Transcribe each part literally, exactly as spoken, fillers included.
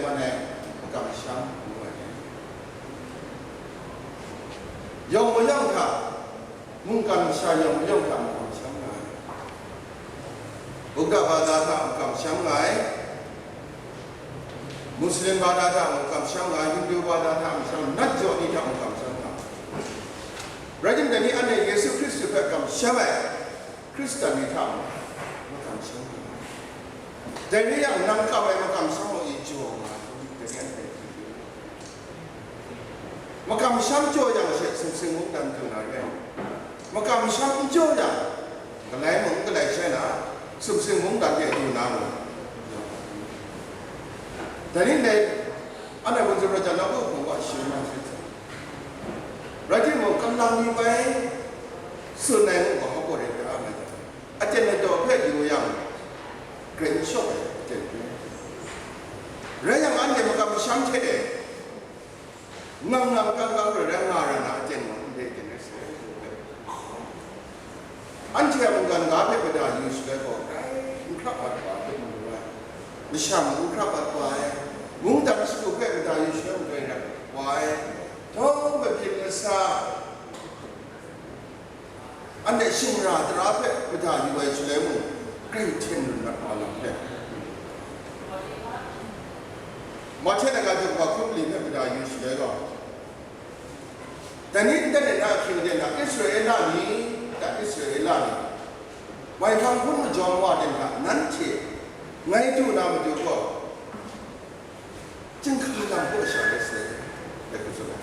man ai makam masham ngu ai. Yawng mayawng hta, mungkan masha yawng mayawng hta makam masham nga ai. Buddha bada hta makam masham nga ai. Muslim bada hta makam masham nga ai. Hindu bada hta makam masham, nat jaw ni hta makam masham nga ai. Rai timung, dai ni anhte Yesu Hkristu hpe kamsham ai Hkristan ni hta mung makam masham nga ai. Dai rai yang, nang kam ai makam masham gaw i jaw nga ai, dai ni anhte hte hte makam masham jaw yang she, sumsing mungdan du na re ai. Makam masham n jaw yang, galai mung n galai shai na, sumsing mungdan de du na mung. Dai ni dai, anhte wunzun rai jang, nawku hpung wa shi na she. Rai timung, kalang mi bai tsun ai ngu gaw, hpa gaw rai hpe a mai jang, aten ladaw hpe yu yang, grai n shawk ai aten hpe. Rai yang, anhte makam masham hte e ngang ngang kang kang rai rai nga ra na aten gaw, ndai aten rai sai. Anhte a mungkan ga hpe mada yu shaloi gaw, grai n hkrap mat wa hpe maru ai, masham n hkrap mat wa ai, mungdan shagu hpe mada yu shaloi marai rat wa ai, htawng mabyin masa, anhte shingara tara hpe mada yu ai shaloi mung, grai hten run mat wa lam hpe. Mahte na ga jung wa hkum li hpe mada yu shaloi gaw, dai ni nta de na ahkying de na, Israela ni, da Israela ni, wai hpang hpun majawng wa de na, nanhte ngai du na matu gaw, chyinghka lam hpaw sha let sai, dai hku tsun ai.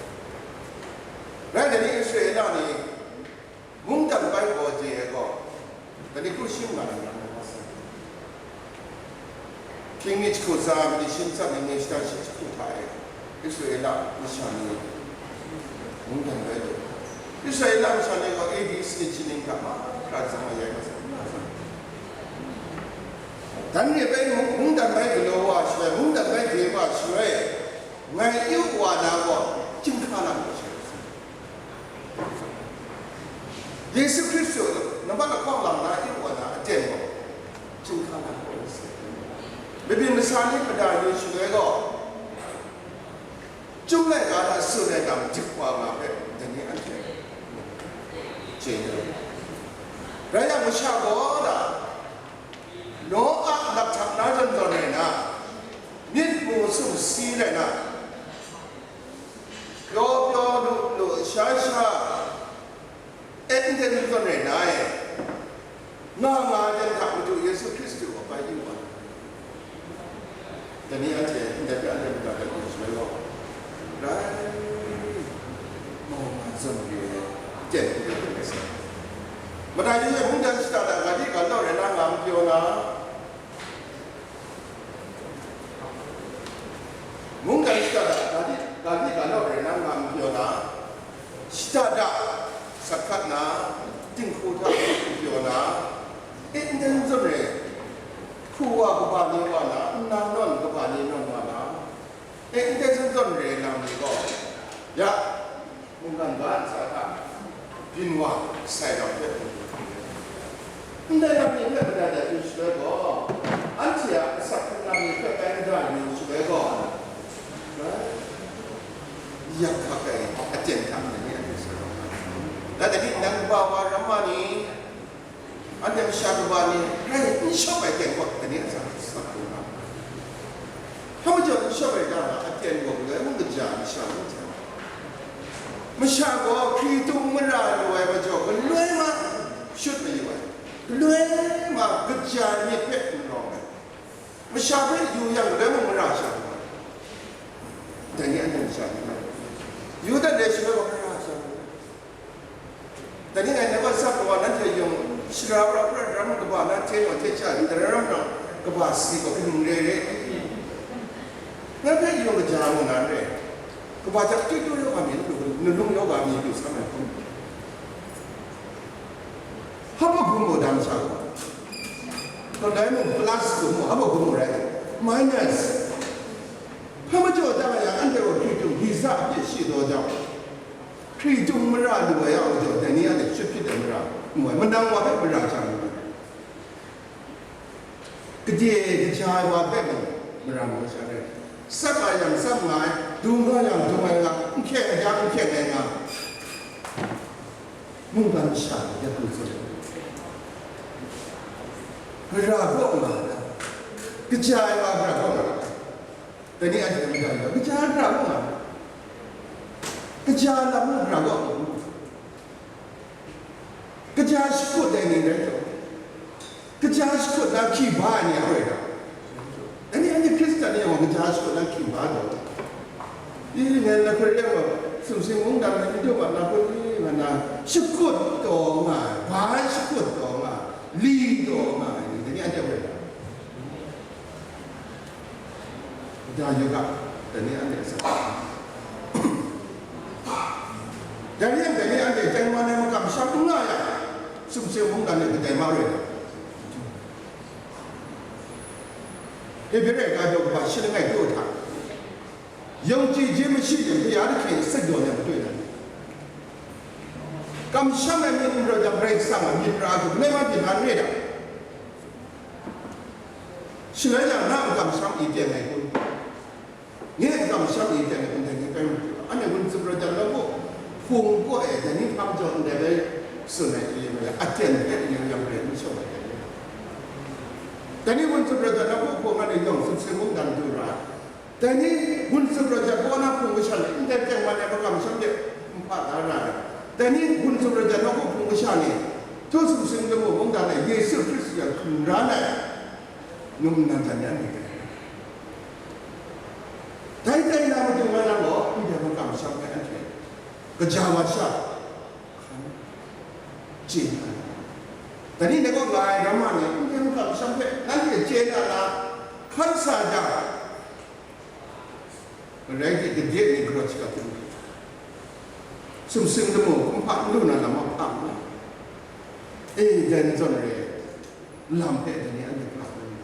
Rai dai ni, Israela ni mungdan bai gaw je ai gaw, dai ni hku shim nga ai, hkying mi jahku tsa, mali shim tsat, mali shata shi jahku hta e, Israela masha ni mungdan bai lu. Israela masha ni gaw A D sanit shaning hta mahkra zang ayai masha ni nga zang. Dan re bai mung-, mungdan bai galaw wa shaloi, mungdan bai de wa shaloi, ngai yu wa na gaw, chyinghka lam hpaw sha let sai. Yesu Hkristu nambat lahkawng lang na yu wa na aten gaw, chyinghka lam hpaw let sai. Mabyin masa ni mada yu shaloi gaw, Chyum laika hta tsun ai lam dik wa nga hpe, dai ni anhte chye ai. Rai yang, masha gaw na, Noa lakhtak na zawn zawn rai na, myit mu sumsi rai na, pyaw pyaw lu lu sha sha, E, ndai zawn rai na e, nga nga ai jan hta Madu Yesu Hkristu a bai yu wa, dai ni anhte ndai hpe anhte mada gat yu shaloi gaw, rai, mau nga zawn re ai, ten hku rai ai sai. Mada yu e, mungdan shada da ga di ga law rai na nga majaw na, Mungdan shada da, ga di, ga di ga law rai na nga majaw na, shada da, sakat na, dinghku hta majaw na, e, ndai zawn rai, hku wa kaba ni wa na, nna nawn kaba ni nawn wa na, e, ndai zawn zawn rai lam ni gaw, ya, Mungkan ga ntsa hta byin wa sai lam hpe, ndai lam ni hpe mada dat yu shaloi gaw, anhte a asak hkrung lam ni hpe bai mada yu shaloi gaw, yak hkak ai aten hta ngai ni anhte sa rawng ai. Dai ni, nang kaba wa ramma ni, Anhte masha kaba ni rai n shawp ai ten gaw, dai ni a sa, sa hkrum nga. Hpa majaw n shawp ai ta nga, aten gaw galoi mung kaja ai masha mung hte. Masha gaw hkritung mara lu ai majaw, galoi ma shut mayu ai, galoi ma kaja ai myit hpe n rawng ai. Masha hpe yu yang, galoi mung mara sha lu ai. Dai ni anhte masha ni yu dat ai shaloi gaw, mara sha lu ai. Dai ni ngai na bai sat kawa nanhte yawng shara pra pra daram kaba na hte naw hte sha daram nang kaba si gaw kaning re re? Ngai hpe yawng kaja mu na n re, kaba hta tut tut yawng ga mi n lu, nlung yawng ga mi lu sa mai hkum. Hpa hkum gaw dang sha gaw, kandai mung plus hkum gaw, hpa hkum gaw rai, minus. Hpa majaw da yang, anhte gaw hkritung visa a pyi shi taw jang, hkritung mara lu ai a majaw, dai ni a hte shut hpyit ai mara mu ai, manang wa hpe mara sha mu ai, gade kaja ai wa hpe mung mara mu ai sha rai. Sap nga yang sap nga ai, dung nga yang dung ai nga, n hkyeng ai yang n hkyeng ai nga, mungkan masha ya pru tsun, gara gaw nga ai, kaja ai wa gara gaw nga ai. Dai ni anhte n ga ai, kaja ai gara gaw nga ai, kaja lam mung gara gaw nga ai. Kaja shakut ai ni rai taw, kaja shakut na hkyi ba ai ni a rai taw, dai ni anhte Hkristan ni yawng kaja shakut na hkyi ba taw, i ngai na hkrit yang gaw, sumsing mungdan ni madu ma na hkut ni nga na, shakut taw nga ai, bai shakut taw nga ai, li taw nga ai ni, dai ni anhte a rai taw. Kaja yu ga, dai ni anhte a sa. Dai ni, dai ni anhte tengman ai makam sham n nga yang, sumsing mungdan ni kadai ma rai. Hebre ga daw kaba shi langai daw hta, yawng chyeju masha yin hpe ya da hkye sat daw ai matoi na, kamsham ai myit n rawt jang, Karai Kasang a myit ra ai hku, langai ma byin na n re ai. Shaloi jang, na a kamsham e teng ai kun? Nye a kamsham e teng ai kun dai ni rai nna, anhte wun tsup rawt jang, nawku hpung kaw e, dai ni hpang jaw ndai rai tsun ai, aten hpe yang yang rai n shawng ai. Dai ni wun tsup rawt jang, nawku hpung anhte yawng sumsing mungdan du ra ai. Dai ni wun tsup rawt jang, kaw na hpung masha ni ndai tengman ai makam shanhte n hpa da ra ai. Dai ni wun tsup rawt jang, nawku hpung masha ni, htu sumsing lamu mungdan e Yesu Hkristu a hkum ra ai, num nnan jan yan ni dai. Dai dai na matu nga na gaw, ndai makam shanhte anhte kaja wa sha hkan chye na ai. Dai ni dai gaw nga ai ramma ni, ndai makam shanhte nanhte chye na na hkan sa jang, Rai di, gade ni grawt shaga hpung hte, sumsing lamu kumhpa n lu na lam a hpang na, e, dai n zawn re, lam hpe dai ni anhte hkra hkra ni.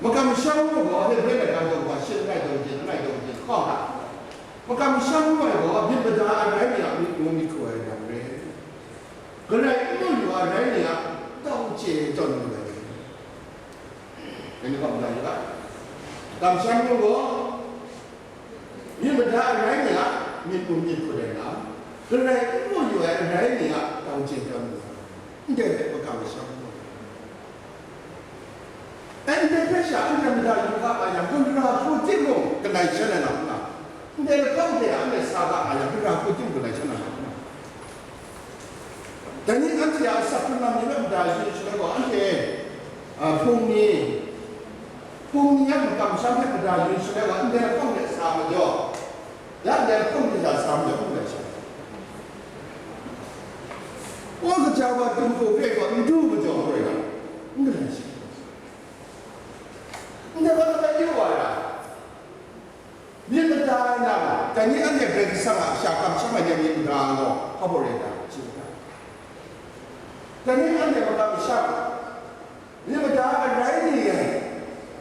Makam shanhte gaw, Hebre laika daw kaba shi langai daw kade, langai daw kade hkawng hta, makam shanhte gaw myit mada ai rai ni a myit mu myit hku ai lam re, Karai n mu yu ai rai ni a tau chye tawn lu ai. Dai ni gaw, kamsham nu gaw, myit mada ai rai ni a myit mu myit hku rai nga, Karai n mu yu ai rai ni a tau chye tawn lu ai. Ndai hpe makam masham nu ai. Ndai hpe sha anhte mada yu ga nga yang, gumra hku timung galai sha na lam nga, ndai lahkawng hte anhte sa ga nga yang, gumra hku timung galai sha na lam nga. Dai ni anhte a asak hkrung lam ni hpe mada yu shaloi gaw, anhte, a, hpung ni, hpung ni a makam shanhte hpe mada yu shaloi gaw, ndai lahkawng hte sa majaw, ya ndai lahkawng hte sa majaw, n galai sha. Wa kaja wa tum hku hpe gaw n du majaw, hkoi ga, n galai sha. Ndai wa lata yu wa ra. Myit mada ai lam, dai ni anhte Karai Kasang a sha kamsham ai ni a myit mada ai gaw, hpa baw re ai ta? Chye ai ta? Dai ni anhte makam masham, myit mada ai rai ni ai,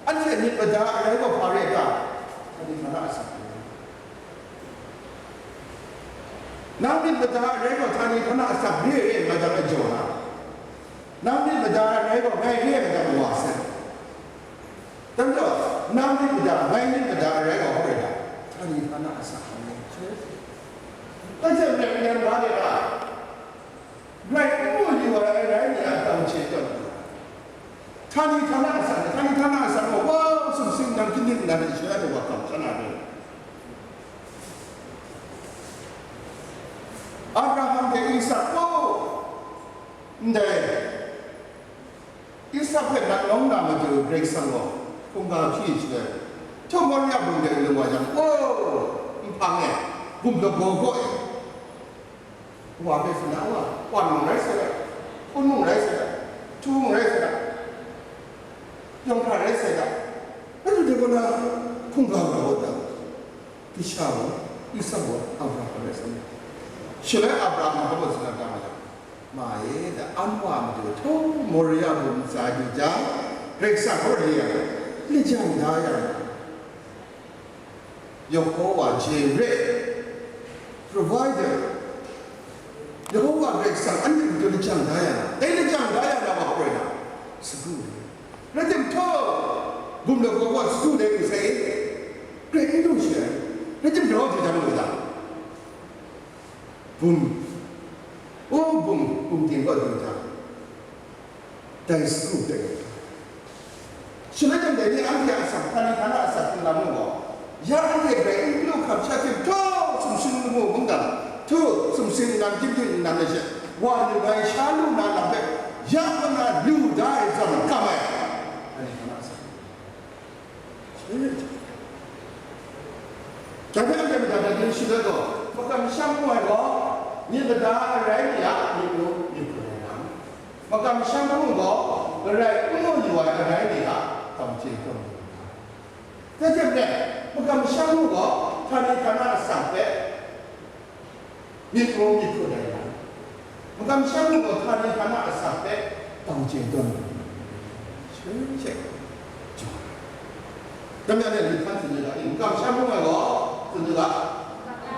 anhte myit mada ai rai gaw hpa re ai ta? Htani htana asak re. Nang myit mada ai rai gaw htani htana asak re ai nga jang, a jaw na, nang myit mada ai rai gaw ngai re ai nga jang, wa sai. Dan gaw, nang myit mada, ngai myit mada ai rai gaw, hpa rai ta? Htani htana asak re ai. Anhte maren maren nga de ra, Karai n mu yu ai rai ni a tau chye tawn lu ai. Htani htana asak, htani htana asak gaw, wa sumsing nang, kaning nan ai shaloi anhte wa hkam sha na rai. Abraham hte Isak gaw, ndai Isak hpe nat nawng na matu Karai Kasang gaw hkungga hpyi shaloi, Htu Moria bum de lung wa jang, o, nhpang e, bum lagaw gaw e, wa hpe tsun da, wa, wan mung rai sai da, hpun mung rai sai da, htu mung rai sai da, yawng hkra rai sai da, madu de gaw na hkungga grau da, kasha gaw, Isak gaw, Abraham rai sai da. Shaloi Abraham hpa baw tsun da, ma e, da, an wa madu Htu Moria bum ntsa du jang, Karai Kasang gaw re yang, lajang da yang, Yehowa Jireh, provider, Yehowa Karai Kasang anhte matu lajang da yang, dai lajang da yang na wa hkoi na, sagu re. Rai timung, bum lagaw gaw sagu dai lu sai e, Grai n lu shi ai, rai timung, daw jaw jang lu ga, bum, o bum, bum ting kaw du jang, dai sagu dai. Shaloi jang dai ni anhte a asak, htani htana asak hpung lam mu gaw, ya anhte grai n lu hkam sha hte, htu sumsing lamu mungdan, htu sumsing nnan, kyim kyim nnan ai she, wa lu ai sha lu na lam hpe, ya kaw na lu da ai zawn kam ai. Htani htana asak. Dai hpe anhte mada dai ni shi let gaw, makam masham ngu ai gaw, myit mada arai mi a myit mu myit hkun ai lam, makam masham ngu gaw, garai n mu yu ai arai mi a tau chye tawn mu ai lam. Dai hte maren, makam masham ngu gaw, htani htana asak hpe myit mu myit hkun ai lam, makam masham ngu gaw, htani htana asak hpe tau chye tawn mu ai lam, she she jaw ai. Dai hte maren, myit hkan tsun yu ga, makam masham ngu ai gaw, tsun yu ga,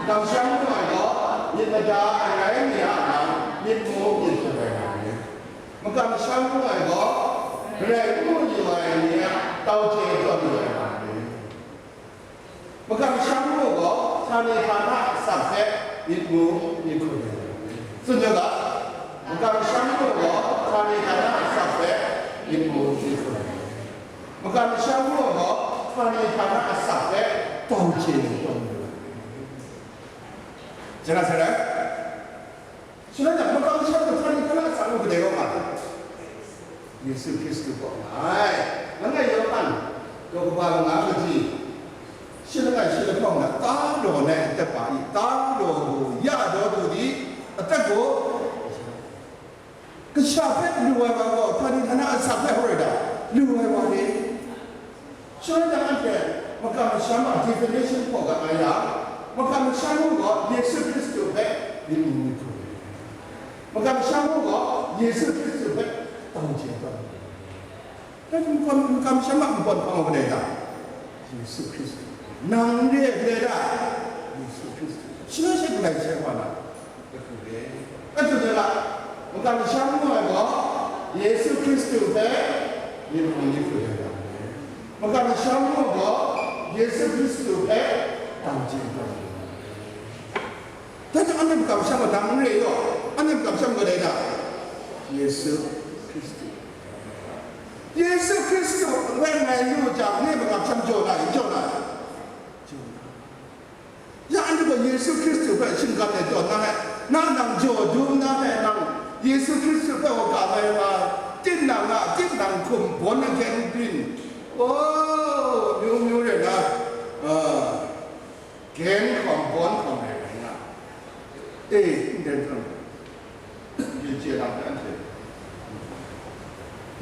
makam masham ngu ai gaw, myit mada arai mi a lam, myit mu myit hkun ai lam rai. Makam masham ngu ai gaw, garai n mu yu ai ni a tau chye tawn yu ai lam rai. Makam masham ngu gaw, htani htana asak hpe myit mu myit hkun ai lam rai. Tsun yu ga, makam masham ngu gaw, htani htana asak hpe myit mu myit hkun ai lam rai. Makam masham ngu gaw, htani htana asak hpe tau chye tawn yu ai. Jana sai rai? Shaloi jang, makam masham gaw htani htana asak ngu kadai rawng nga ai? Yesu Hkristu kaw nga ai. Langai Yawhan, daw kaba langa kaji, shi langai shi lahkawng na, ta daw na ai atet wa i, ta daw du, ya daw du di, atet gaw, kasha hpe lu ai wa gaw, htani htana asak hpe hoi da, lu ai wa ni? Shaloi jang anhte makam masham a definition hpaw ga nga yang, makam masham ngu gaw Yesu Hkristu hpe myit mu myit hkun ai. Makam masham ngu gaw Yesu Hkristu hpe tau chye tawn ai. Dai makam, makam masham a npawt hpang wa kadai ta? Yesu Hkristu. Nang re ai kadai ta? Yesu Hkristu. Shaloi she galai she wa na? Anhte hpe, makam masham ngu ai gaw, Yesu Hkristu hpe myit mu myit hkun ai lam rai. Makam masham ngu gaw, Yesu Hkristu hpe tau chye tawn ai lam rai. Dai hte anhte makam masham gaw nang n re yaw, anhte makam masham gaw dai ta? Yesu Hkristu. Yesu Hkristu hpe ngai lu jang, ngai makam masham jaw na i, jaw na i? Jaw na. Ya anhte gaw Yesu Hkristu hpe shinggan ai tawn na e, na nang jaw dum na e, nang Yesu Hkristu hpe wa ga mai nga, tinang a, tinang hkum bawn ahkyen byin, o, myu myu rai na, a, gen hkawm bawn hkawm rai rai nga, e, n den hkawm, yu chye na hpe anhte,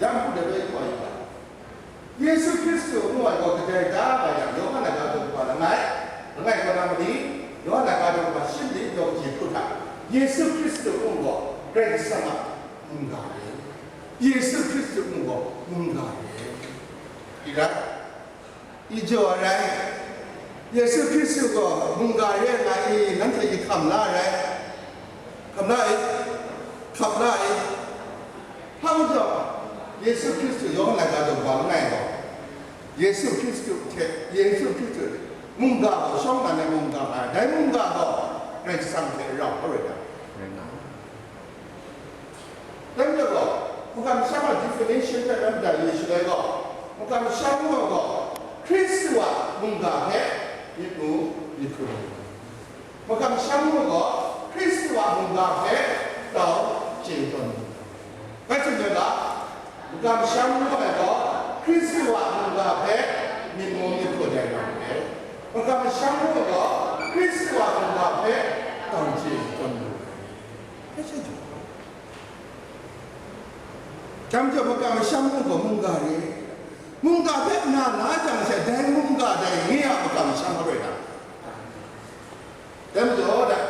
ya n hku de bai hkawm yu ga. Yesu Hkristu ngu ai gaw kadai da nga yang, Yawhan a ga daw kaba langai, langai kaw na mali, Yawhan a ga daw kaba shi mali daw kaji hku hta, Yesu Hkristu ngu gaw Karai Kasang a mungga re. Yesu Hkristu ngu gaw mungga re. I rai? I jaw ai rai? Yesu Hkristu gaw mungga re nga i, nanhte i hkam la ai rai? Hkam la i? Hkam la i? Hpa majaw, Yesu Hkristu yawng ai ga daw wa langai gaw, Yesu Hkristu hte, Yesu Hkristu mungga gaw shawng nnan ai mungga nga ai, dai mungga gaw Karai Kasang hte rau hkawrit ai. Dai majaw gaw, makam masham a definition hpe ram da yu shaloi gaw, makam masham gaw, Hkristu a mungga hpe myit mu myit hkun ai. Makam masham gaw, Hkristu a mungga hpe tau chye tawn mu. Bai hte myu ga, makam masham ngu ai gaw, Hkristu a mungga hpe myit mu myit hkun ai lam hpe, makam masham ngu gaw, Hkristu a mungga hpe tau chye tawn mu. Bai hte myu ga, dai majaw makam masham ngu gaw mungga re. Mungga hpe na la jang she, dai mungga dai nye a makam masham hkawrit ai. Dai majaw, dai,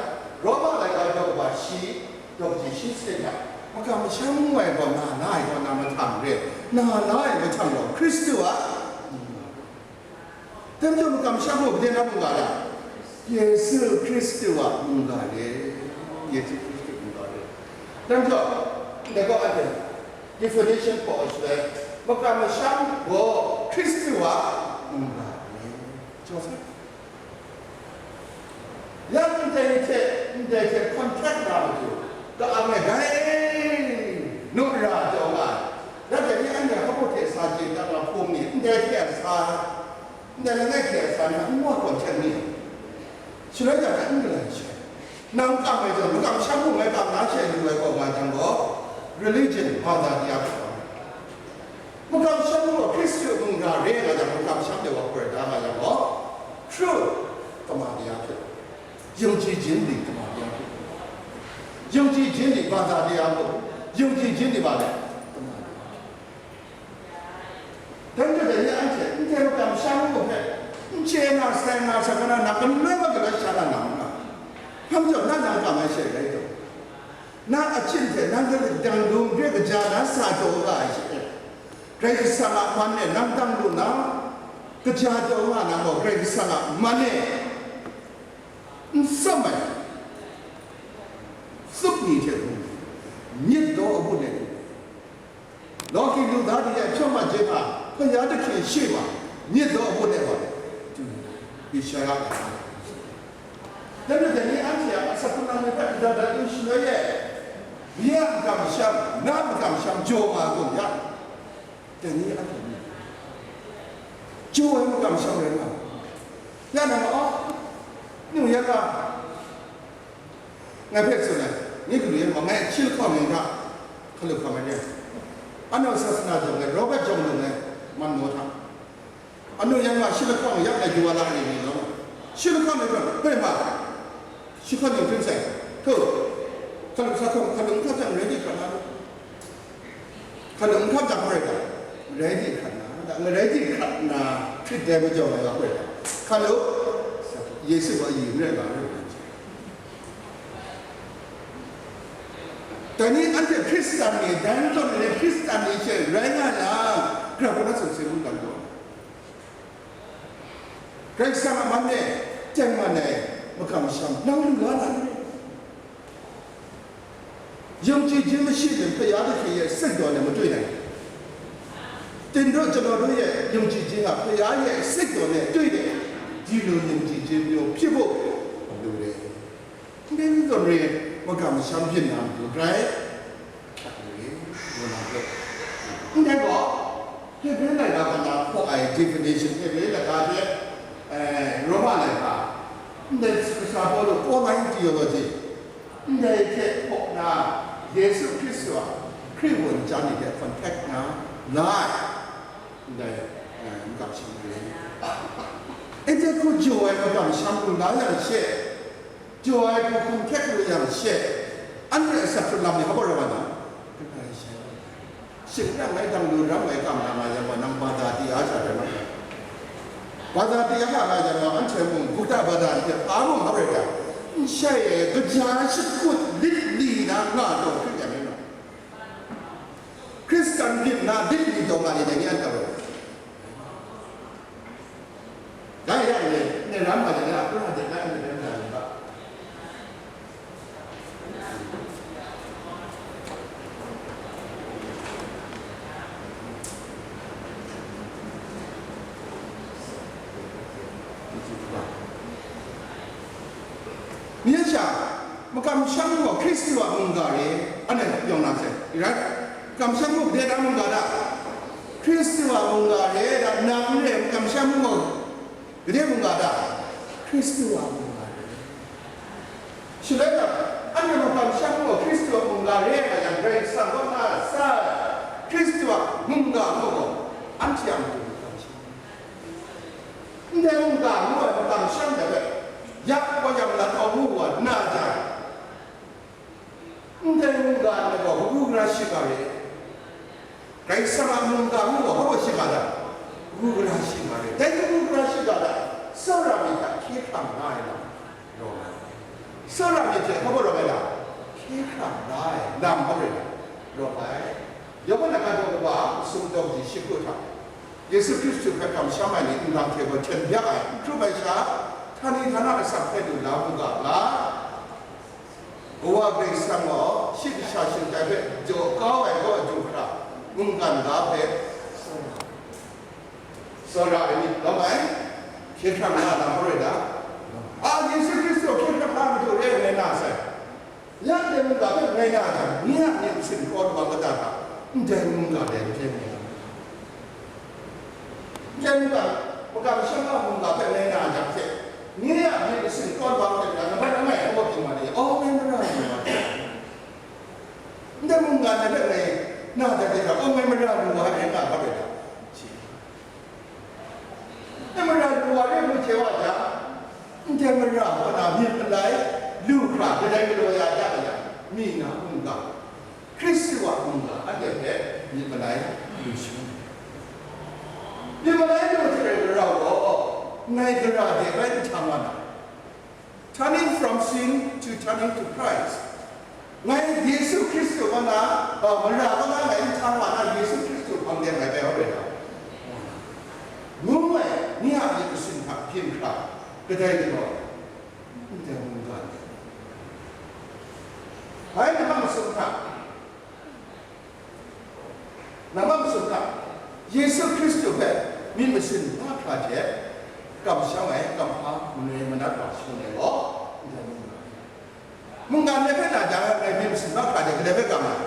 Roma laika daw kaba shi, daw kaji shi saten hta, makam masham ngu ai gaw na la ai kaw na mahtang re, na la ai mahtang gaw Hkristu a. Dai majaw, makam masham gaw gade na mungga ta? Yesu Hkristu a mungga re. Yesu Hkristu mungga re. Dai majaw, ndai gaw anhte definition hpaw ai shaloi, makam masham gaw Hkristu a mungga re. Jawh sai. langai hte a sa na n wa gaw hten ni? Shaloi jang hta n galai she. Nang kam ai jang, makam sham hku ngai kam na she lu ai gaw, nga jang gaw, religion, baza de a hku. Makam sham gaw Hkristu mungga re nga jang, makam sham de wa gaw da nga jang gaw, true, kama de a hku. ယုံကြည်ခြင်းသည် ကမ္ဘာတရားဖြစ်တယ်။ ယုံကြည်ခြင်းသည် ဘာသာတရားမဟုတ်ဘူး။ ယုံကြည်ခြင်းသည် ဘာလဲ။ ကမ္ဘာတရားဖြစ်တယ်။ ဒါကြောင့်လည်း အဲ့ဒီ အန်တီ makam sham hku hpe, n chye na, seng na, sa na, na, n loi wa, gala sha na, na, na. Hpa majaw, na, na kam ai she rai taw. Na a chyin hte, na, na dang dung re kaja, na sa taw nga ai she. Karai Kasang a man e, nang dang dung na, kaja taw nga na gaw, Karai Kasang a man e. N tsawm ai, tsup ni hte mung, myit daw agut ai, law ki lu da ni ai hpyaw mat je hpa, Hkristu a hkye she ma, myit daw agut ai wa, Yeshaya a. Dai majaw, dai ni anhte a asak hkrung ni hpe nta dat yu shaloi e, nye a makam sham, na a makam sham jaw nga gun yang, dai ni anhte ni jaw ai makam sham rai nga. Ya na ma, oh, nu ya nga. Ngai hpe tsun ai, ni galu yan ma, ngai shi lahkawng ni hta hkalup hkam ai re. Anu sasana jawng ai, Robert jawng lung ai, man maw hta. Anu yan ma shi lahkawng yak ai, yu wa la ni ni law. Shi lahkawng ni hpe, hpe ma, shi hkawng ni hpring sai, hku, hkalup sa hkawng, hkalup n hkap jang, rai di hkrat na lu. Hkalup n hkap jang, hkoi ga, rai di hkrat na, da, rai di hkrat na, hkrit dai majaw ai ga hkoi ga, hkalup, Yesu gaw ayu n rai ga, rai nga ai. Dai ni anhte Hkristan ni, dai n tawn ai Hkristan ni she rai nga yang, grau na sumsing mungkan gaw, Karai Kasang a man e, teng man ai makam masham nang lu la na ni? ယုံကြည်ခြင်းမရှိရင် ဘုရားသခင်ရဲ့စိတ်တော်နဲ့ မတွေ့နိုင်ဘူး။ သင်တို့ကျွန်တော်တို့ရဲ့ယုံကြည်ခြင်းက ဘုရားရဲ့စိတ်တော်နဲ့တွေ့တယ်။ ဒီလိုယုံကြည်ခြင်းမျိုးဖြစ်ဖို့လိုတယ်။ မင်းတို့တွေ မကမရှမ်းဖြစ်နေတယ် right? အခက်အခဲတွေ ဝင်လာတယ်။ ဒီနေ့တော့ ဟေဘရဲလက်က ဘာသာခေါ် definition ဟေဘရဲလက်ကတည်းက အဲ ရောမလက်က ဒီကစားပေါ်လို့ online theology ဒီထက်ပေါ့နော် ယေရှုခရစ်ဆိုတာ ခရစ်ဝင်ကြနေတဲ့ contact နား live ဒီအဲ မကမရှမ်းတွေ အဲ့ဒါကို ကြိုဝဲ မကမရှမ်းကို နားရရှက် Joy ko hkum hkek lu yang she, anhte a asak hkrung lam ni hpa rawt ai na? Shingrang ai dang lu ram ai kam na nga yang gaw, nang baza di a sha rai ma? Baza di a nga yang gaw, anhte mung Buddha baza ni hte hpa mung hpa rai ga? N shai e, kaja shakut lit li na nga taw hkrit yang rai na? Hkristan myit na lit li taw nga ni dai ni an taw rai? Dai yang e, ngai ram ma de na, a pra de na, ngai ram ma de na. 你要想， Makam sham gaw Hkristu a mungga re, anhte yawng na sai, rai? Makam sham gaw gade na mungga ta? Hkristu a mungga re, da nang re, makam sham gaw gade mungga ta? Hkristu a mungga re. Shaloi na, anhte makam sham gaw Hkristu a mungga re nga yang, Karai Kasang kaw na sa, Hkristu a mungga gaw, anhte a matu makam sham. Ndai mungga ngu ai makam sham de hpe, yak wa yang lat awng mu wa na jang, ndai mungga ngu gaw kabu gara shiga re, Karai Kasang a mungga ngu gaw hpa shiga da, kabu gara shiga re. Dai kabu gara shiga da, tsawra myit hta hkye hkrang la ai lam rawng ai. Tsawra myit hte hpa rawng ai lam, hkye hkrang la ai lam hpa rai rawng ai. Yawhan a ga daw kaba sumdaw ji shi hku hta, Yesu Hkristu hpe kamsham ai ni nlang hte gaw hten bya ai, n hkrup ai sha, htani htana asak hpe lu la mu ga, nga. Kawa Karai Kasang gaw shi kasha shingtai hpe jaw kau ai kaw du hkra, mungkan ga hpe tsawra ai ni lawm ai, hkye hkrang na lam hpa rai da. A, Yesu Hkristu hkye hkrang na matu re ai na sai. Ya ndai mungga hpe rai na jang, nye a myit masin hkraw lawang kata hta, ndai mungga dai n hte mu ai. Ndai mungga, Magam sha a mungga hpe ngai na jang hte, nye a myit masin kawn wa hte na, nambat langai hkawhkam wa de, aw, ngai mara lu wa de. Ndai mungga na hpe ngai na jang hte, aw, ngai mara lu wa de, nga hkawhkam wa de. Ndai mara lu wa de, ngu hte wa jang, ndai mara kaw na myit malai lu hkra, kadai galaw ya da yang, mi na mungga, Hkristu a mungga anhte hpe myit malai lu shangun ai. Myit malai lu hte rau gaw, ngai gara de rai nhtang wa na, turning from sin to turning to Christ. Ngai Yesu Hkristu kaw na, uh, mara kaw na ngai nhtang wa na, Yesu Hkristu hpang de ngai bai hkawt rai na, ngu ai, nye a myit masin hta byin hkra, kadai galaw ai, ndai mungga ni. Bai nambat masum hta, nambat masum hta, Yesu Hkristu hpe myit masin mahkra hte kamsham ai, kamhpa manoi manat wa shangun ai gaw, ndai mungga ni. Mungga ni hpe na jang, ngai myit masin mahkra hte kadai hpe kam ai?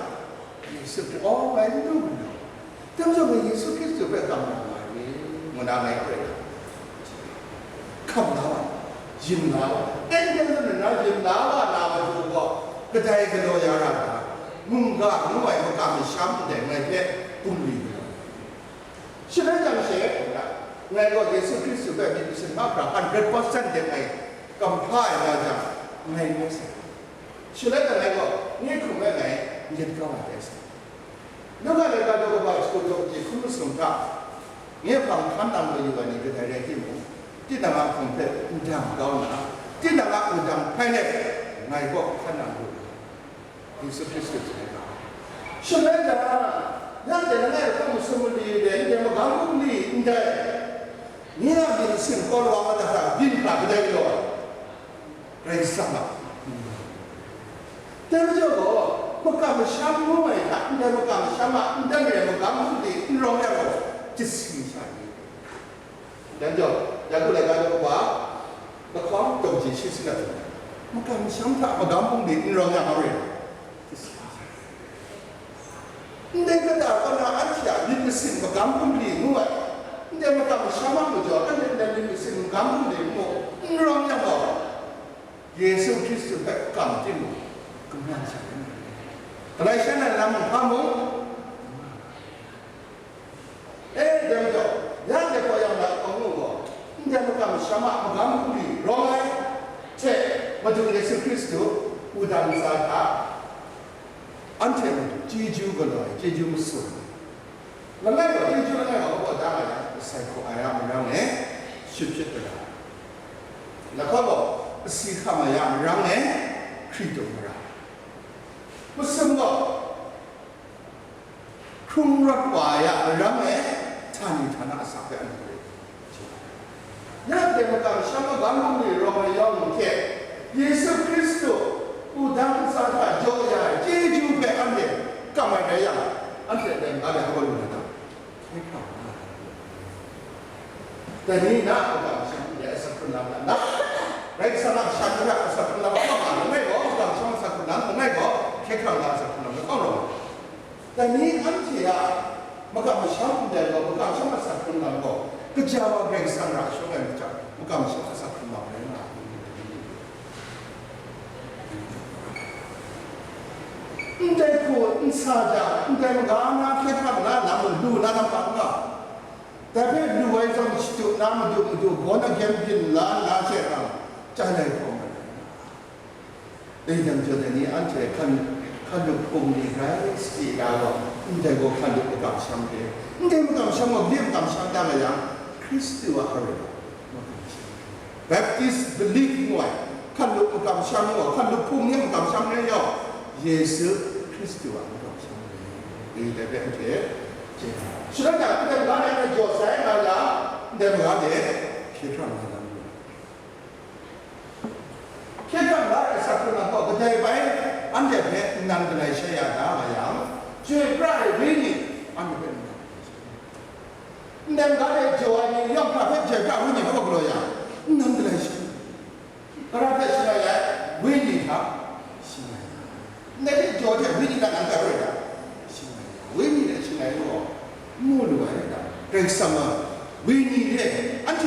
Yesu Hkristu, aw, ngai n lu lu. Dai majaw ngai Yesu Hkristu hpe kam na nga ai ni, ngu na ngai hpe hkam la wa, yin la wa. Dai hte maren na yin la wa na matu gaw, kadai galaw ya ra nna, mungga ngu ai makam masham ndai ngai hpe bungli lu ai. Shaloi jang she, ngai gaw Yesu Hkristu hpe myit masin mahkra hundred percent de ngai kamhpa ai nga jang, ngai ngai sai. Shaloi jang ngai gaw, nye hkum e ngai n yet kau ai tai sai. Luka laika daw kaba jaku daw kaji hkun masum hta, nye hpang hkan nang mayu ai ni kadai rai timung, tinang a hkum hpe n dang kau nna, tinang a wudang hpai let, ngai kaw hkan nang lu ai. Yesu Hkristu hte ga. Shaloi jang, nanhte langai hpe masum mali de, ndai magam bungli ndai, nye a myit masin kawn wa ai hta byin hkra kadai galaw ai? Karai Kasang a. Dai majaw gaw, makam masham ngu ai hta, ndai makam masham a ndai re ai magam bungli n rawng yang gaw, chyasi sha ni? Dan jaw, Yaku laika daw kaba, lahkawng daw kaji shi sagat ai, makam masham hta magam bungli n rawng yang a re. Ndai kata kaw na anhte a myit masin magam bungli ngu ai, ndai makam masham a majaw, anhte ndai myit masin magam bungli ngu, n rawng yang gaw, Yesu Hkristu hpe kam timung, kaman sha ai. Galai sha na lam hpa mung, E, dai majaw, ya de gaw yang na kawng nu gaw, ndai makam masham a magam bungli rawng ai hte, Madu Yesu Hkristu wudang ntsa hta, anhte matu chyeju galaw ai, chyeju masum ai. Langai gaw, chyeju langai gaw, kabaw da nga yang, masai hkaw ai a marang e, shut shut gara ai. Lahkawng gaw, asi hkam ai a marang e, hkritung gara ai. Masum gaw, hkrung rawt wa ai a marang e, htani htana asak hpe anhte rai. Ya de makam masham magam bungli rawng ai yawng hte, Yesu Hkristu wudang ntsa hta jaw ya ai chyeju hpe anhte kam ai rai yang, anhte dai ga de hkawm lu na ta? Hkye hkrang nga ai. Dai ni na makam masham de asak hkrung lam na, Karai Kasang a shan hta asak hkrung lam hkawm nga, langai gaw makam masham asak hkrung lam, langai gaw hkye hkrang na asak hkrung lam lahkawng rawng ai. Dai ni anhte a makam masham ndai gaw, makam masham asak hkrung lam gaw, kaja wa Karai Kasang ra shawng ai majaw, makam masham asak hkrung lam rai nga ai. Ndai hku n sa jang, ndai maga na hkye hkrang na lam lu na lam pat nga, dai hpe lu ai zawn shadu na madu madu, born again byin la nna she hkrang, chye ai hkawm ai. Dai hte maren dai ni anhte hkan, hkan lup hpung ni rai sa di na gaw, ndai gaw hkan lup makam masham re. Ndai makam masham gaw, gade makam masham da nga yang, Hkristu a hkare makam masham. Baptist belief ngu ai, hkan lup makam masham ngu ai, hkan lup hpung ni makam masham rai yang, Yesu Hkristu a makam masham re. Dai hte anhte chye ai. Shadawn na, ndai maga de jaw sai nga yang, ndai maga de hkye hkrang nga na lu ai. Hkye hkrang la ai asak hkrung lam gaw kadai bai anhte hpe nnan galai sha ya da nga yang, chyoi pra ai wenyi anhte hpe nnan galai sha ya. Ndai ga de jaw ai ni yawng hkra hpe chyoi pra ai wenyi hpe galaw yang, nnan galai sha ya. Gara hpe shangai ai? Wenyi hta shangai ai. Ndai hte jaw hte wenyi hta nang hpe galaw yang, shangai ai. Wenyi hte shangai ai gaw, n mu lu ai rai ta? Karai Kasang a wenyi re, anhte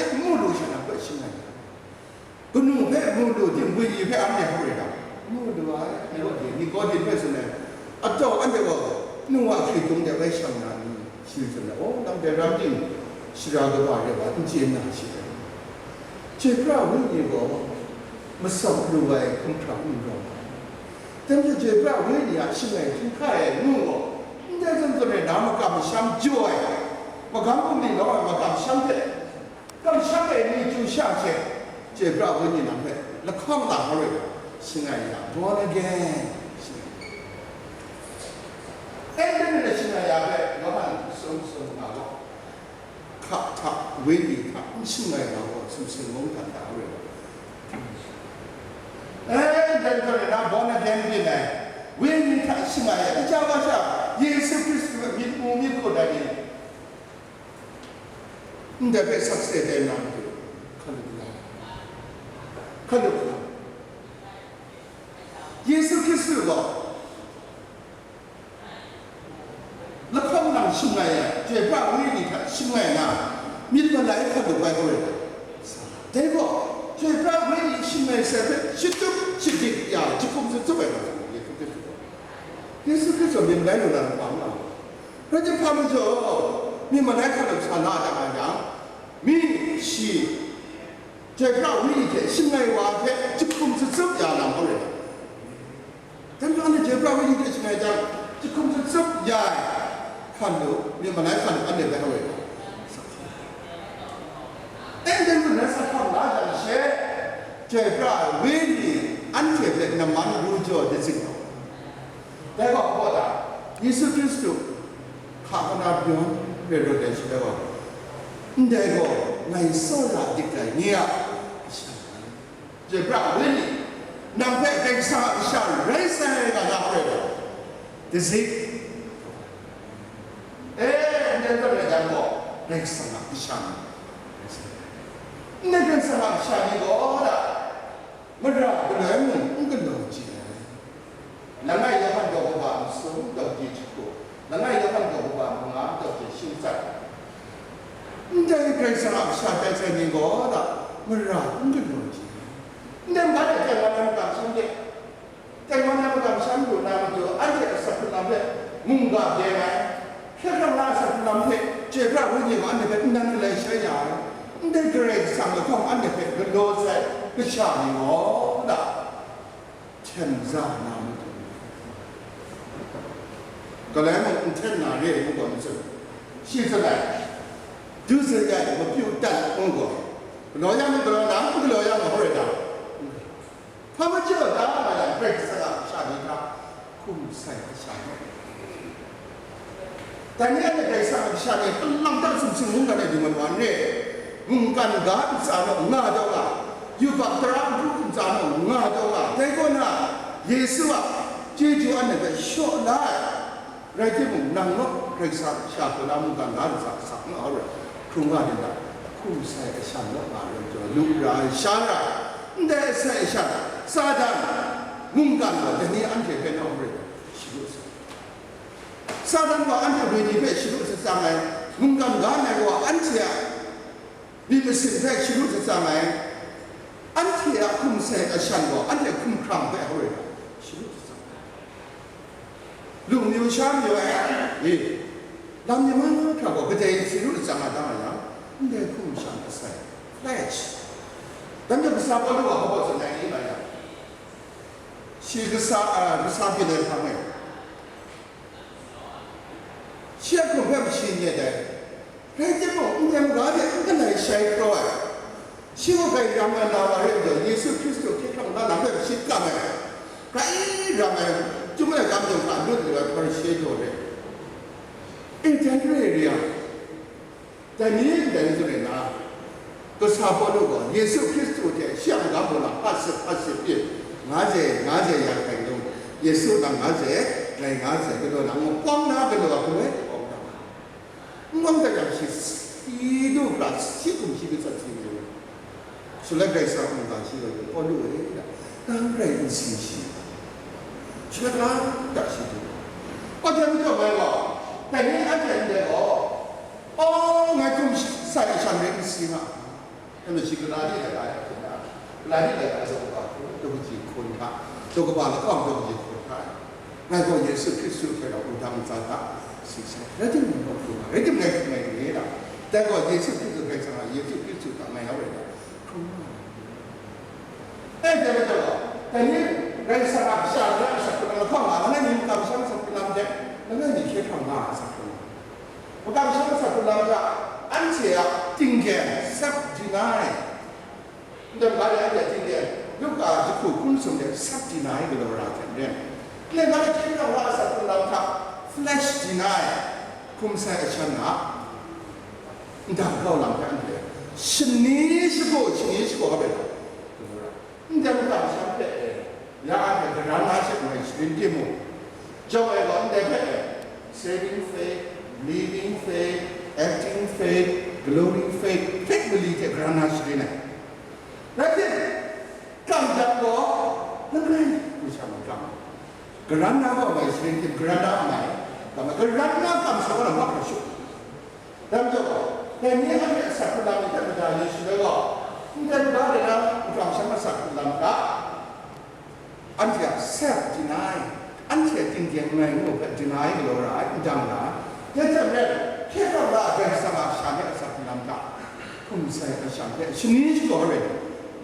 hpe mu lu tim, wenyi hpe anhte hkrum rai ta? Mu lu ai, Nikodim, Nikodim hpe tsun ai. Ataw anhte gaw nu a hkritung de bai shang na ni? Shi tsun ai, "O, nang dai ram ting shara kaba re wa n chye na," shi ai. Chyoi pra wenyi gaw masawp lu ai hkumhkrang n rawng ai. Dai majaw, chyoi pra wenyi a shangai hkring hkai ai nu gaw, ndai zawn zawn rai na, makam masham jaw ai, magam bungli lawng ai makam masham hte, kamsham ai ni chyu sha she, chyoi pra wenyi nang hpe lahkawng la hkawng rai, shangai ya, born again, shangai ya. Anhte ni shangai ya hpe, Yawhan sum sum nga gaw, hka hta, wenyi hta n shangai na gaw, sumsing mung hta hta rai. Eh, dan hkawt rai na, born again byin ai, wenyi hta shangai ai, kaja wa sha, Yesu Hkristu hpe myit mu myit hkut ai ni, ndai hpe sakse tai na matu, hkalup la, hkalup la. Yesu Hkristu gaw lahkawng nang shangai ai, chyoi pra wenyi hta shangai na, myit malai hkalup ai hkawt rai. Dai gaw, chyoi pra wenyi shangai sai hpe shatup shadik ya, jahkum shatup ai rai, Yesu Hkristu gaw. Yesu Hkristu myit malai lu na nkau n nga. Rai timung, hpa majaw, myit malai hkalup sa la ai yang, mi shi, chyoi pra wenyi hte shangai wa hpe jahkum shatup ya na hkawt rai. Dai majaw, anhte chyoi pra wenyi hte shangai jang, jahkum shatup ya ai hkalup, myit malai hkalup anhte hpe hkawt rai. Anhte hkawt rai sa hkawng la jang she, chyoi pra wenyi anhte hpe naman ru jaw dizing ai. Dai gaw hpaw ta, Yesu Hkristu hka hkana byawn rai rawt ai shaloi gaw, ndai gaw ngai tsawra dik ai ni a kasha, chyoi pra wenyi, nang hpe Karai Kasang a kasha rai sai nga na hkawt rai gaw, dizing, e, ndai hkawt rai jang gaw, Karai Kasang a kasha ni, ndai Karai Kasang a kasha ni gaw da, mara galoi mung n galaw chye ai. Langai Yawhan daw kaba masum daw ji jahku, langai Yawhan daw kaba manga daw ji shingtsat. Ndai Karai Kasang a kasha tai sai ni gaw da, mara n galaw chye ai. Ndai manga de tengman ai makam shanhte, tengman ai makam shan lu na matu, anhte a asak hkrung lam hpe mungga beng ai. Hkye hkrang na asak hkrung lam hpe chyoi pra wenyi gaw anhte hpe n dan galai shai ya ai. Ndai Karai Kasang lahkawng anhte hpe galaw sai kasha ni gaw da, hten za na matu, galoi mung n hten na re ai ngu gaw n tsun. Shi tsun ai, du zun ai mapyu dat ngu gaw, galaw yang, galaw na, n galaw yang, hkawt rai ta? Hpa majaw da nga yang, Karai Kasang a kasha ni hta hkum sai kasha ni. Dai ni anhte Karai Kasang a kasha ni hpalang da sumsing mungkan e du mat wa n re. Mungkan ga ntsa naw nga taw nga, yubak tara ahkru ntsa naw nga taw nga, dai kaw na, Yesu a chyeju anhte hpe shaw la ai. Rai timung, nang naw Karai Kasang a kasha hku na mungkan ga ntsa sak nga hkrum rai, hkrung nga rin ta? Hkum sai kasha naw nga rai jaw, lu ra ai, sha ra ai, ndai sai sha, Satan mungkan gaw dai ni anhte hpe naw rai, shagu sa. Satan gaw anhte wenyi hpe shagu shatsang ai, mungkan ga nai gaw anhte a myit masin hpe shagu shatsang ai, anhte a hkum sai kashan gaw anhte hkumhkrang hpe hkrum rai, shagu shatsang ai. Lung mayu sha mayu ai, e, lam ni mahkra gaw kadai shagu shatsang a dang a yang, ndai hkum shan asai, flesh. Dai majaw kasa Pawlu gaw hpa gaw tsun ai ni nga yang, shi kasa, a, kasa byin ai hpang e, shi a hkum hpe mashi n yet ai. Rai timung, ndai manga de n galai shai kraw ai. Shi gaw grai ram ai na wa rai majaw, Yesu Hkristu hkye hkrang na lam hpe mashi n kam ai. Grai ram ai, chyum ai ga majaw hkra lut lu ai Hparishe daw re. E, dai re ai re ai. Dai ni, dai ni zawn rai na, kasa Pawlu gaw Yesu Hkristu hte shi a magam hpung na hpa sip hpa sip pyi, nga ze, nga ze ya hkai nu, Yesu nang nga ze, ngai nga ze, galaw na, ngu pawng na galaw ai, galaw ai, pawng na. N wang dat yang shi, shi du hkra, shi hkum shi du san si mayu. Shaloi Karai Kasang a mungga shi gaw, Pawlu e, nang rai n si shi. Shaloi ga dat shi du. Pawlu majaw mai gaw, dai ni anhte ndai gaw, "O, ngai hkum sai shan rai n si nga," ngu shi Galati hta ga ya hte na, Lai ni lai hta, daw kaba hku, daw kaji hkun hta, daw kaba lakam daw kaji hkun hta, ngai gaw Yesu Hkristu hte rau wudang ntsa hta si sai, rai timung, nawku nga, rai timung, ngai hkrit ngai hkrit da. Dai gaw Yesu Hkristu, Karai Kasang a Yesu Hkristu hta ngai yau rai da, hkrum nga ai. Dai hte mung gaw, dai ni Karai Kasang a kasha ni a asak hkrung lam lahkawng nga, langai mi makam masham asak hkrung lam hte, langai mi hkye hkrang nga ai asak hkrung lam. Makam masham asak hkrung lam hta, anhte a tinggen, self deny. Ndai ga de anhte a tinggen, Luka jahku hkun sum de self deny galaw ra hte maren, ndai ga de hkye hkrang wa asak hkrung lam hta, flesh deny, hkum sai ashan a ndang kau lam hte anhte shani shagu, shani shagu hpe galaw ra. Ndai makam masham hpe e, ya anhte garan na shek mai sharin timung, jawng ai gaw ndai hpe e, saving faith, living faith, acting faith, glowing faith, faith mali hte garan na sharin ai. Rai tim, kam jang gaw, langai hku sha makam, garan na gaw mai sharin tim, garan na mai, kam, garan na kam sa gaw na mak hkra shu. Dai majaw gaw, dai ni anhte a asak hkrung lam ni hte mada yu shaloi gaw, ndai ga de na makam masham asak hkrung lam hta, anhte a self deny, anhte a tinggen ngai ngu hpe deny galaw ra ai, n dang ra ai. Dai hte maren, hkye hkrang wa ai Karai Kasang a sha ni a asak hkrung lam hta, hkum sai ashan hte shani shagu hpe rai,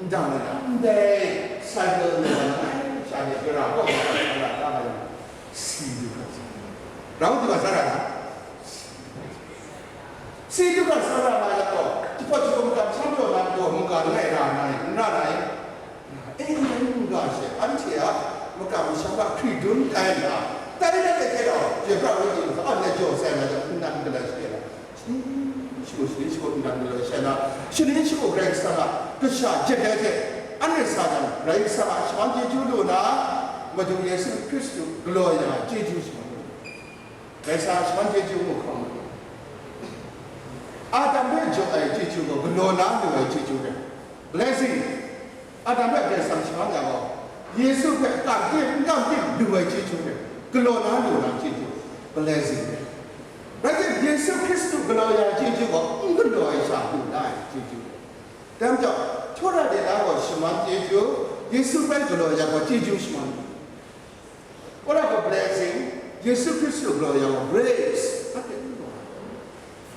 n dang ai na, ndai cycle ni wa langai sha ni gara kaw nga ai, gara da ai, si du hkra sa, rau du hkra sa ra na, si du hkra sa ra na yang gaw, jahpawt jahkum makam masham jaw na gaw mungga langai ra na i, n ra na i? E, n rai, mungga she, anhte a makam masham a hkridun tai nna, tai na de hte rau, je pra wenyi ntsa, anhte jaw sai na jang, n dan galaw shade na, shani shagu, shani shagu n dan galaw shade na, shani shagu Karai Kasang a kasha jet ai hte, anhte sa jang, Karai Kasang a shaman chyeju lu na, Madu Yesu Hkristu galaw ya ai chyeju shaman lu. Karai Kasang a shaman chyeju mu hkawm lu. Adam hpe jaw ai chyeju gaw galaw na lu ai chyeju rai. Blessing. Adam hpe Karai Kasang shaman ya gaw, Yesu hpe kam tim, n kam tim lu ai chyeju rai. Galaw na lu na chyeju, blessing rai. Rai tim, Yesu Hkristu galaw ya ai chyeju gaw, n galaw ai sha lu na ai chyeju rai. Dai majaw, Tora de na gaw shaman chyeju, Yesu hpe galaw ya gaw chyeju shaman. What about blessing? Yesu Hkristu galaw ya gaw grace.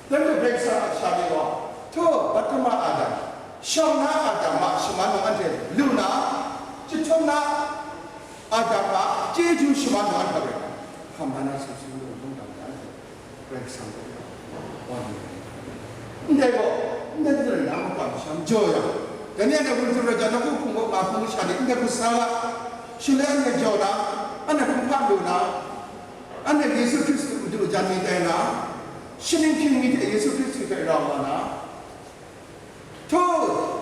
Dai majaw Karai Kasang a kasha ni gaw, htaw, Patama Adam, shawng na Adam a shaman nang anhte lu na, chyahtum na Adam a chyeju shaman nang anhte rai, hkam na na sumsing lu, lung dang na anhte Karai Kasang hpe wa lu ai. Ndai gaw, ndai hte rai na makam masham jaw yang, dai ni anhte wunhtum rai jang, nawku hpung gaw, ma hpung masha ni ndai hku sa ga, shaloi anhte jaw na, anhte hpung hpa lu na, anhte Yesu Hkristu madu jan mi tai na, shaning hkying mi hte Yesu Hkristu hpe rau wa na, htaw,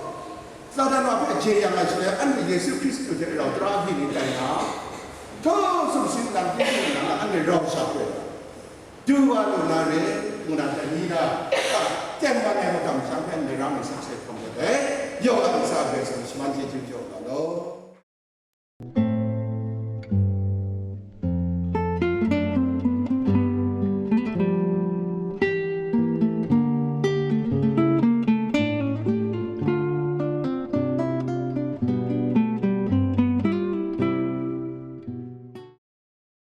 Satan wa hpe je yang ai shaloi, anhte Yesu Hkristu hte rau tara agyi ni tai na, htaw, sumsing lam hkying hkying na, anhte rau sha poi, du wa lu na re, ngu na, dai ni na, a, teng wan ai makam masham hpe ndai ra mi sakse hkawm dat ai. Yawng a ntsa Karai Kasang shaman chyeju jaw nga law.